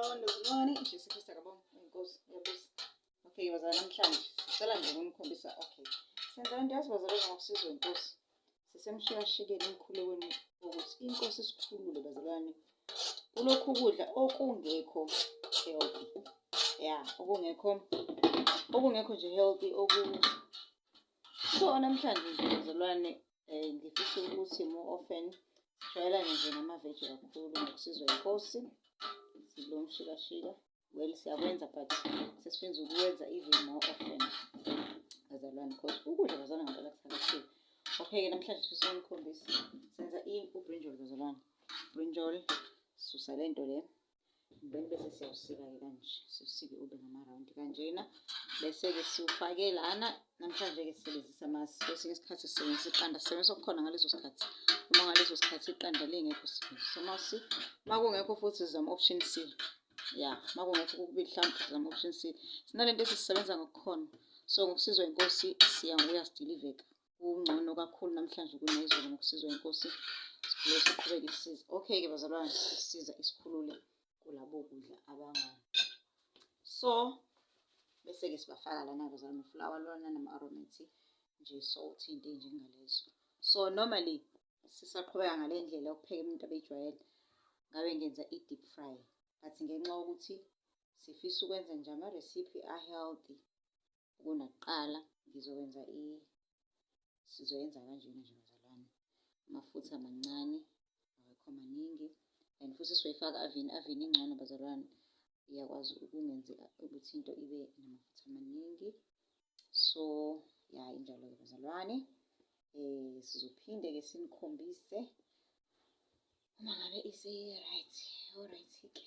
Bazalwane, bazalwane, Jesu Kristu akabonge, inkosi iyabusa. Okay, bazalwane, namhlanje sicela nje ukunikhombisa, okay. Senza into, yazi bazalwane, ngokusizwa inkosi. Sisemshikashikeni emkhulekweni wokuthi inkosi isikhulule bazalwane kulokhu kudla okungekho healthy. Ya, okungekho nje healthy oku. So namhlanje nje bazalwane, ngifisa ukuthi more often sijwayelane nje namaveji kakhulu ngokusizwa inkosi. Silo mshikashika. Well, siyakwenza, but sesifisa ukuwenza even more often bazalwane, because ukudla bazalwane ngempela kuthakathiwe. Okay-ke, namhlanje sifisa ukunikhombisa senza ubrinjal bazalwane. Brinjal, susa le nto le, then bese siyawusika-ke kanje, siwusike ube ngama-round kanjena, bese-ke siwufake lana. Namhlanje-ke sisebenzisa amasi, kwesinye isikhathi sisebenzisa iqanda, sisebenzisa okukhona ngaleso sikhathi. Uma ngaleso sikhathi iqanda lingekho, sisebenzisa amasi. Uma kungekho futhi, sizama option C. Ya, uma kungekho kokubili mhlawumbe sizama option C. Sinalento esisebenza ngokukhona. So ngokusizwa inkosi siya ngokuya sidiliveka. Kungcono kakhulu namhlanje kunayizolo ngokusizwa inkosi. Sikhulule, siqhubeke isisiza. Okay-ke bazalwane, isisiza isikhulule kulabo kudla abangani. So bese-ke sibafaka lana bazalwane ufulawa lona nama-aromat nje, salt, into ey'njengalezo. So normally sisaqhubeka ngale ndlela yokupheka umuntu abeyijwayele, ngabe ngenza i-deep fry, but ngenxa yokuthi sifisa ukwenza nje ama-recipe a-healthy kunakuqala, ngizokwenza sizoyenza kanjena nje bazalwane. Amafutha mancane, awekho maningi, and futhi sizoyifaka avini. Avini ingcono bazalwane, iyakwazi ukungenzi ukuthi into ibe namafutha amaningi. So ya, injalo-ke bazalwane. Sizophinde-ke sinikhombise uma ngabe isi-right. Alright-ke.